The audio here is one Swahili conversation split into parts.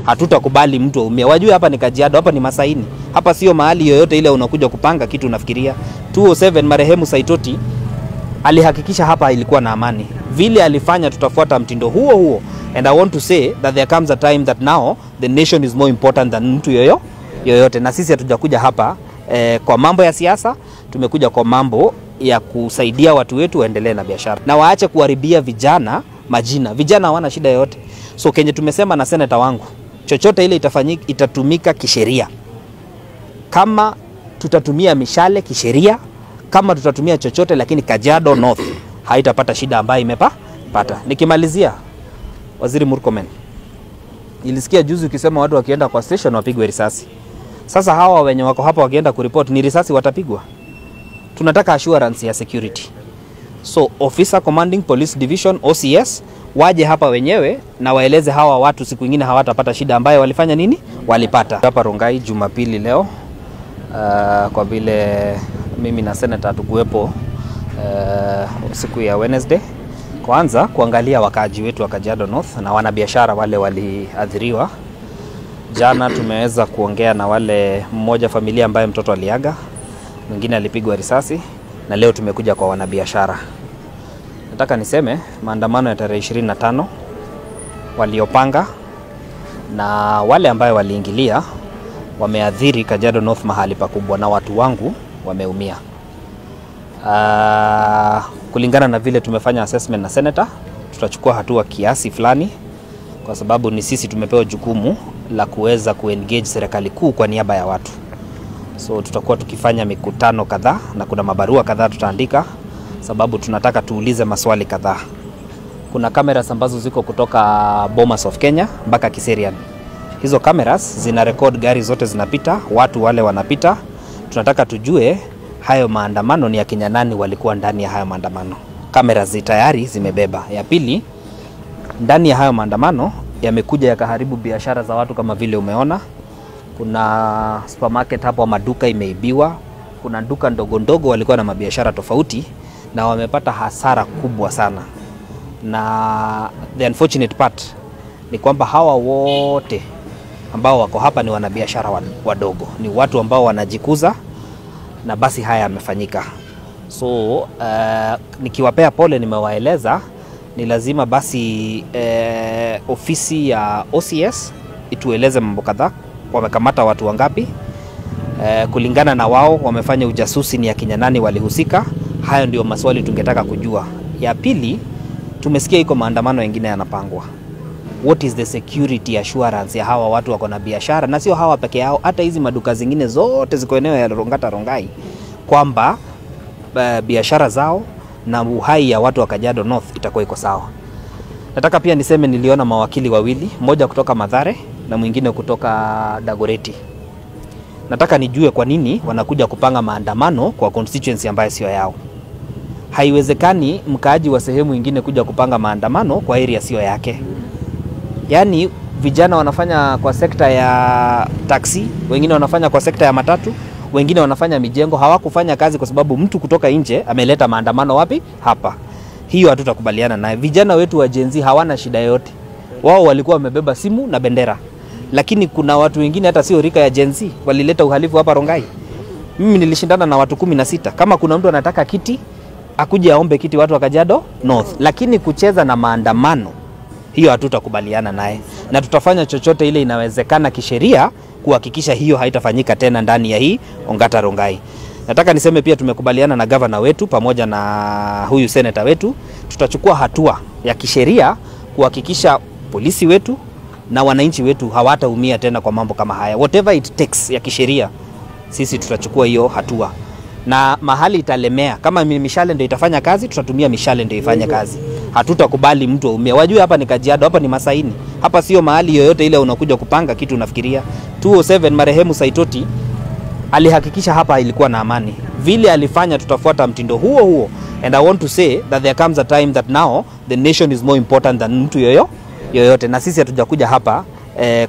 Hatutakubali mtu aumie. Wajue hapa ni Kajiado, hapa ni Masaini. Hapa sio mahali yoyote ile unakuja kupanga kitu unafikiria. 207 marehemu Saitoti alihakikisha hapa ilikuwa na amani. Vile alifanya tutafuata mtindo huo huo. And I want to say that there comes a time that now the nation is more important than mtu yoyote. Na sisi hatujakuja hapa kwa mambo ya siasa, tumekuja kwa mambo ya kusaidia watu wetu waendelee na biashara. Na waache kuharibia vijana majina. Vijana hawana shida yoyote. So kenye tumesema na seneta wangu, chochote ile itafanyika itatumika kisheria. Kama tutatumia mishale kisheria, kama tutatumia chochote, lakini Kajiado North haitapata shida ambayo imepata. Nikimalizia, Waziri Murkomen, nilisikia juzi ukisema watu wakienda kwa station wapigwe risasi. Sasa hawa wenye wako hapa wakienda kuripoti ni risasi watapigwa? Tunataka assurance ya security. So Officer Commanding Police Division OCS waje hapa wenyewe na waeleze hawa watu siku nyingine hawatapata shida ambayo walifanya nini? Walipata. Hapa Rongai Jumapili leo, kwa vile mimi na senator hatukuwepo siku ya Wednesday, kwanza kuangalia wakaaji wetu wa Kajiado North na wanabiashara wale waliathiriwa. Jana tumeweza kuongea na wale mmoja familia ambaye mtoto aliaga, mwingine alipigwa risasi, na leo tumekuja kwa wanabiashara. Nataka niseme maandamano ya tarehe 25 waliopanga na wale ambayo waliingilia wameathiri Kajiado North mahali pakubwa, na watu wangu wameumia. Kulingana na vile tumefanya assessment na senator, tutachukua hatua kiasi fulani, kwa sababu ni sisi tumepewa jukumu la kuweza kuengage serikali kuu kwa niaba ya watu. So tutakuwa tukifanya mikutano kadhaa na kuna mabarua kadhaa tutaandika, sababu tunataka tuulize maswali kadhaa. Kuna cameras ambazo ziko kutoka Bomas of Kenya mpaka Kiserian. Hizo cameras zina record gari zote zinapita, watu wale wanapita. Tunataka tujue hayo maandamano ni ya kina nani walikuwa ndani ya hayo maandamano. Cameras tayari zimebeba. Ya pili, ndani ya hayo maandamano yamekuja yakaharibu biashara za watu kama vile umeona. Kuna supermarket hapo, maduka imeibiwa, kuna duka ndogo ndogo walikuwa na mabiashara tofauti na wamepata hasara kubwa sana. Na the unfortunate part ni kwamba hawa wote ambao wako hapa ni wanabiashara wadogo, ni watu ambao wanajikuza, na basi haya yamefanyika. So nikiwapea pole, nimewaeleza ni lazima basi ofisi ya OCS itueleze mambo kadhaa. Wamekamata watu wangapi, kulingana na wao wamefanya ujasusi ni ya kina nani walihusika. Hayo ndio maswali tungetaka kujua. Ya pili, tumesikia iko maandamano mengine yanapangwa. What is the security assurance ya hawa watu wako na biashara? Na sio hawa peke yao, hata hizi maduka zingine zote ziko eneo ya Ongata Rongai, kwamba biashara zao na uhai ya watu wa Kajiado North itakuwa iko sawa. Nataka pia niseme niliona mawakili wawili, mmoja kutoka Mathare na mwingine kutoka Dagoretti. Nataka nijue kwa nini wanakuja kupanga maandamano kwa constituency ambayo sio yao. Haiwezekani mkaaji wa sehemu nyingine kuja kupanga maandamano kwa area sio yake. Yaani vijana wanafanya kwa sekta ya taxi, wengine wanafanya kwa sekta ya matatu, wengine wanafanya mijengo, hawakufanya kazi kwa sababu mtu kutoka nje ameleta maandamano wapi? Hapa. Hiyo hatutakubaliana naye. Vijana wetu wa Gen Z hawana shida yote. Wao walikuwa wamebeba simu na bendera. Lakini kuna watu wengine hata sio rika ya Gen Z walileta uhalifu hapa Rongai. Mimi nilishindana na watu 16. Kama kuna mtu anataka kiti, akuje aombe kiti watu wa Kajiado North. Lakini kucheza na maandamano, hiyo hatutakubaliana naye. Na tutafanya chochote ile inawezekana kisheria kuhakikisha hiyo haitafanyika tena ndani ya hii Ongata Rongai. Nataka niseme pia tumekubaliana na governor wetu pamoja na huyu senator wetu, tutachukua hatua ya kisheria kuhakikisha polisi wetu na wananchi wetu hawataumia tena kwa mambo kama haya. Whatever it takes ya kisheria, sisi tutachukua hiyo hatua. Na mahali italemea, kama mishale ndio itafanya kazi, tutatumia mishale ndio ifanye kazi. Hatutakubali mtu aumie. Wajue hapa ni Kajiado, hapa ni Masaini. Hapa sio mahali yoyote ile unakuja kupanga kitu unafikiria. 207 marehemu Saitoti alihakikisha hapa ilikuwa na amani. Vile alifanya tutafuata mtindo huo huo. And I want to say that there comes a time that now the nation is more important than mtu yoyote. Na sisi hatujakuja hapa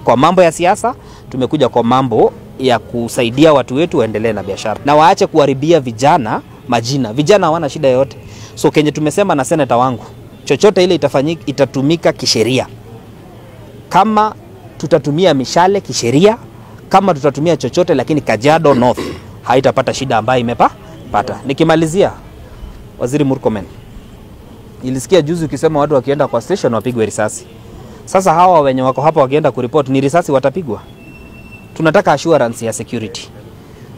kwa mambo ya siasa, tumekuja kwa mambo ya kusaidia watu wetu waendelee na biashara. Na waache kuharibia vijana majina. Vijana hawana shida yoyote. So kenye tumesema na senator wangu, chochote ile itafanyika itatumika kisheria. Kama Tutatumia mishale kisheria, kama tutatumia chochote, lakini Kajiado North haitapata shida ambayo imepata. Nikimalizia, Waziri Murkomen, nilisikia juzi ukisema watu wakienda kwa station wapigwe risasi. Sasa hawa wenye wako hapa wakienda kuripoti ni risasi watapigwa? Tunataka assurance ya security.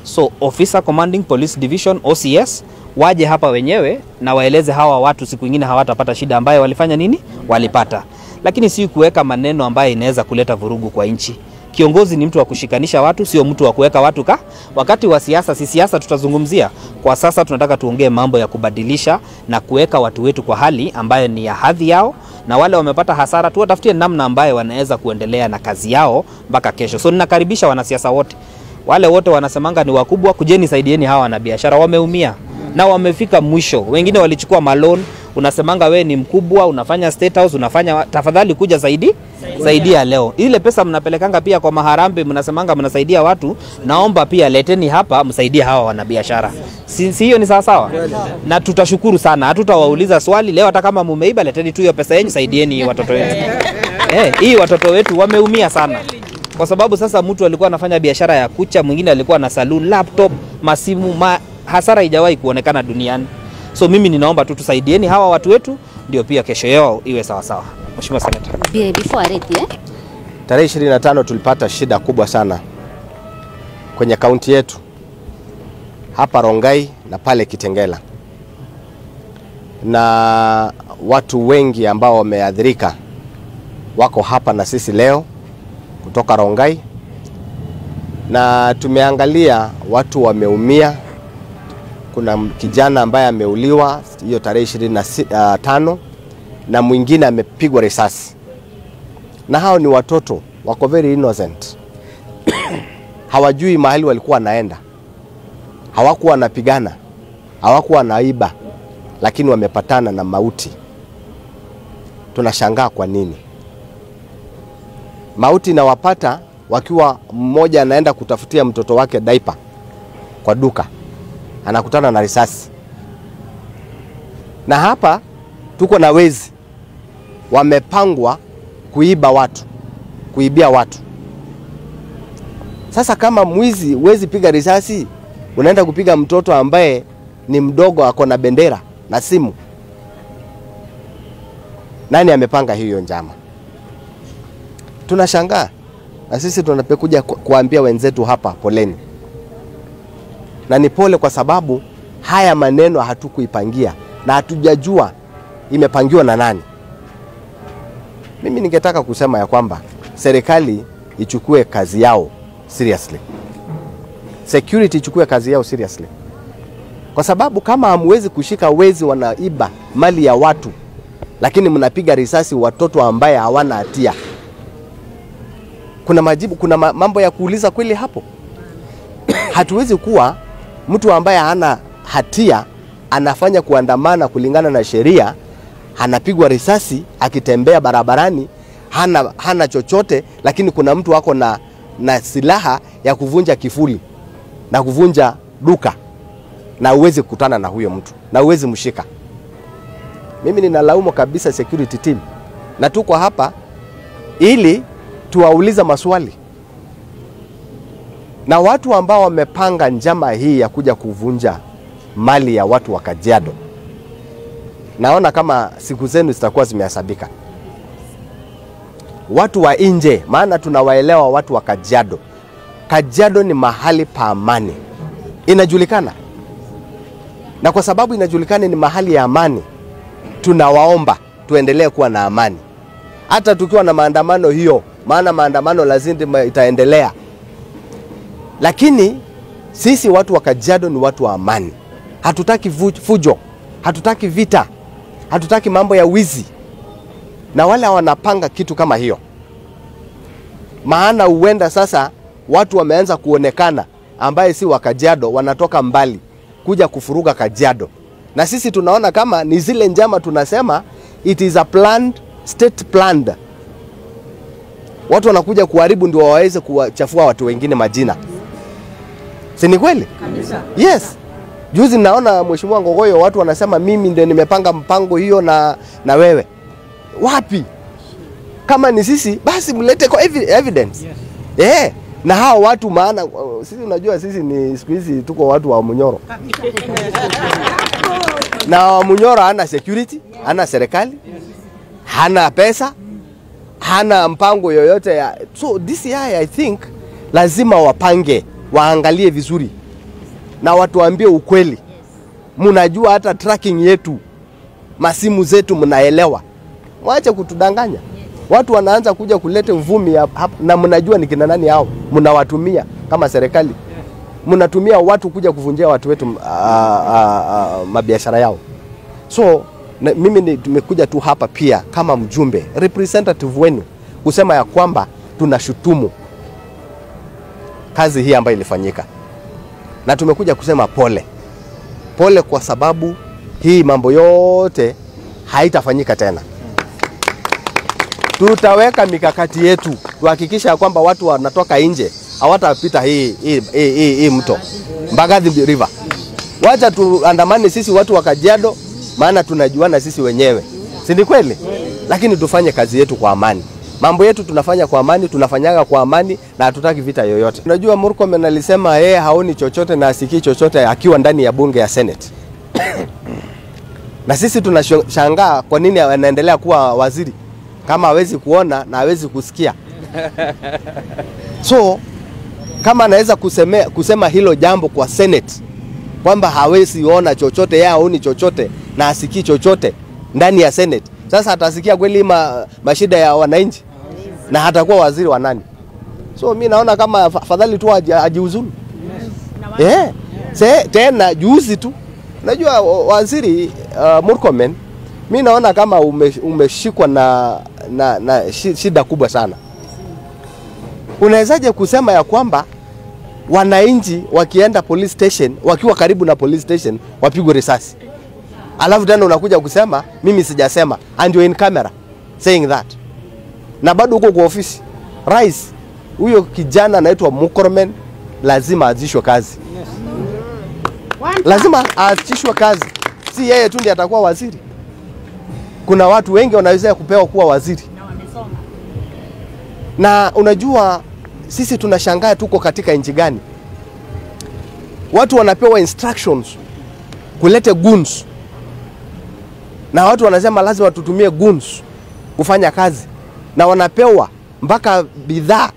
So Officer Commanding Police Division OCS waje hapa wenyewe na waeleze hawa watu siku nyingine hawatapata shida ambayo walifanya nini? Walipata. Lakini si kuweka maneno ambayo inaweza kuleta vurugu kwa nchi. Kiongozi ni mtu wa kushikanisha watu, sio mtu wa kuweka watu ka. Wakati wa siasa, si siasa tutazungumzia. Kwa sasa tunataka tuongee mambo ya kubadilisha na kuweka watu wetu kwa hali ambayo ni ya hadhi yao, na wale wamepata hasara tuwatafutie namna ambayo wanaweza kuendelea na kazi yao mpaka kesho. So ninakaribisha wanasiasa wote. Wale wote wanasemanga ni wakubwa, kujeni saidieni hawa wanabiashara, wameumia na wamefika mwisho. Wengine walichukua maloan, unasemanga we ni mkubwa, unafanya State House, unafanya, tafadhali kuja zaidi, saidia leo. Ile pesa mnapelekanga pia kwa maharambe, mnasemanga mnasaidia watu, naomba pia leteni hapa msaidie hawa wanabiashara. Si hiyo ni sawa sawa? Na tutashukuru sana, hatutawauliza swali leo hata kama mumeiba, leteni tu hiyo pesa yenu, saidieni watoto wetu. Hii watoto wetu wameumia sana. Kwa sababu sasa mtu alikuwa anafanya biashara ya kucha, mwingine alikuwa na saloon, laptop, masimu, hasara haijawahi kuonekana duniani. So mimi ninaomba tu tusaidieni hawa watu wetu ndio pia kesho yao iwe sawa sawa. Mheshimiwa Senator. Before areti, Tarehe 25 tulipata shida kubwa sana kwenye kaunti yetu hapa Rongai na pale Kitengela. Na watu wengi ambao wameathirika wako hapa na sisi leo kutoka Rongai, na tumeangalia watu wameumia. Kuna kijana ambaye ameuliwa hiyo tarehe 25 na mwingine amepigwa risasi. Na hao ni watoto, wako very innocent. Hawajui mahali walikuwa wanaenda. Hawakuwa wanapigana, hawakuwa wanaiba, lakini wamepatana na mauti. Tunashangaa kwa nini mauti inawapata wakiwa mmoja anaenda kutafutia mtoto wake diaper kwa duka, anakutana na risasi. Na hapa tuko na wezi wamepangwa kuiba watu, kuibia watu. Sasa kama mwizi wezi piga risasi, unaenda kupiga mtoto ambaye ni mdogo, ako na bendera na simu. Nani amepanga hiyo njama? Tunashangaa. Na sisi tunapokuja kuambia wenzetu hapa poleni. Na ni pole kwa sababu haya maneno hatukuipangia na hatujajua imepangiwa na nani. Mimi ningetaka kusema ya kwamba serikali ichukue kazi yao seriously. Security ichukue kazi yao seriously. Kwa sababu kama hamwezi kushika wezi wanaiba mali ya watu, lakini mnapiga risasi watoto ambaye hawana hatia. Kuna majibu, kuna mambo ya kuuliza kweli hapo? Hatuwezi kuwa mtu ambaye hana hatia anafanya kuandamana kulingana na sheria, anapigwa risasi akitembea barabarani, hana chochote, lakini kuna mtu wako na silaha ya kuvunja kifuli na kuvunja duka, na uwezi kukutana na huyo mtu na uwezi mshika. Mimi ninalaumu kabisa security team, na tuko hapa ili tuwauliza maswali. Na watu ambao wamepanga njama hii ya kuja kuvunja mali ya watu wa Kajiado, naona kama siku zenu zitakuwa zimehesabika. Watu wa nje, maana tunawaelewa watu wa Kajiado. Kajiado ni mahali pa amani, inajulikana. Na kwa sababu inajulikana ni mahali ya amani, tunawaomba tuendelee kuwa na amani. Hata tukiwa na maandamano hiyo, maana maandamano lazima itaendelea. Lakini sisi watu wa Kajiado ni watu wa amani. Hatutaki fujo, hatutaki vita, hatutaki mambo ya wizi. Na wale wanapanga kitu kama hiyo, maana huenda sasa watu wameanza kuonekana ambaye si wa Kajiado, wanatoka mbali kuja kufuruga Kajiado. Na sisi tunaona kama ni zile njama, tunasema it is a planned, state planned. Watu wanakuja kuharibu ndio waweze kuwachafua watu wengine majina. Si ni kweli? Kabisa. Yes. Juzi naona Mheshimiwa Ngogoyo watu wanasema mimi ndio nimepanga mpango hiyo na wewe. Wapi? Kama ni sisi basi mlete kwa evidence. Yes. Na hao watu, maana sisi unajua sisi ni siku hizi tuko watu wa Munyoro. Na wa Munyoro hana security, hana serikali, hana pesa, hana mpango yoyote ya. So DCI I think lazima wapange, waangalie vizuri na watuambie ukweli. Mnajua hata tracking yetu, masimu zetu mnaelewa. Waache kutudanganya. Watu wanaanza kuja kuleta uvumi hapa, na mnajua ni kina nani hao. Mnawatumia kama serikali. Mnatumia watu kuja kuvunjia watu wetu mabiashara yao. So na, mimi tumekuja tu hapa pia kama mjumbe representative wenu kusema ya kwamba tunashutumu kazi hii ambayo ilifanyika. Na tumekuja kusema pole. Pole kwa sababu hii mambo yote haitafanyika tena. Tutaweka mikakati yetu kuhakikisha kwamba watu wanatoka nje hawatapita hii mto Mbagathi River. Wacha tuandamane sisi watu wa Kajiado, maana tunajuana sisi wenyewe. Si ni kweli? Lakini tufanye kazi yetu kwa amani. Mambo yetu tunafanya kwa amani, tunafanyaga kwa amani na hatutaki vita yoyote. Unajua Murkomen alisema yeye haoni chochote na asikii chochote akiwa ndani ya bunge ya Senate. Na sisi tunashangaa kwa nini anaendelea kuwa waziri kama hawezi kuona na hawezi kusikia. So kama anaweza kusema hilo jambo kwa Senate kwamba hawezi ona chochote, yeye haoni chochote na asikii chochote ndani ya Senate, sasa atasikia kweli mashida ya wananchi? Na hatakuwa waziri wa nani? So mimi naona kama afadhali tu ajiuzulu. Yes. Tena juzi tu unajua waziri Murkomen, mimi naona kama umeshikwa na shida kubwa sana. Unawezaje kusema ya kwamba wananchi wakienda police station, wakiwa karibu na police station wapigwe risasi? Alafu tena unakuja kusema mimi sijasema, and you're in camera saying that. Na bado uko kwa ofisi. Rais, huyo kijana anaitwa Murkomen lazima aachishwe kazi. Yes. Lazima aachishwe kazi. Si yeye tu ndiye atakuwa waziri. Kuna watu wengi wanaweza kupewa kuwa waziri. Na unajua sisi tunashangaa tuko katika nchi gani? Watu wanapewa instructions kulete guns. Na watu wanasema lazima tutumie guns kufanya kazi. Na wanapewa mpaka bidhaa,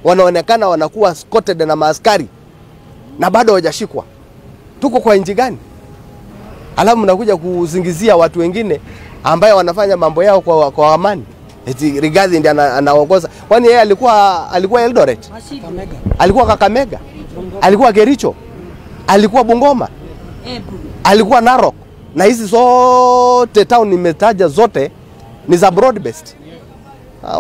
wanaonekana wanakuwa escorted na maaskari na bado hawajashikwa. Tuko kwa nchi gani? Alafu mnakuja kusingizia watu wengine ambaye wanafanya mambo yao kwa amani. Eti Rigathi ndiye anaongoza. Kwani yeye alikuwa Eldoret? Alikuwa Kakamega? Alikuwa Kericho? Alikuwa Bungoma? Alikuwa Narok? Na hizi zote town nimetaja zote ni za broad based.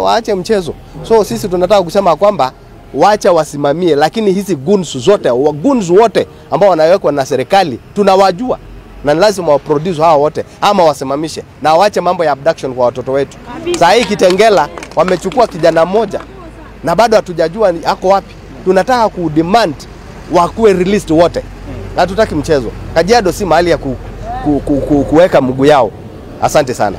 Waache mchezo. So sisi tunataka kusema kwamba waache wasimamie, lakini hizi guns zote, guns wote ambao wanawekwa na serikali tunawajua. Na lazima wa produce hao wote ama wasimamishe, na waache mambo ya abduction kwa watoto wetu. Saa hii Kitengela wamechukua kijana mmoja na bado hatujajua ako wapi. Tunataka ku demand wakuwe released wote. Hatutaki mchezo. Kajiado si mahali ya kuweka mguu yao. Asante sana.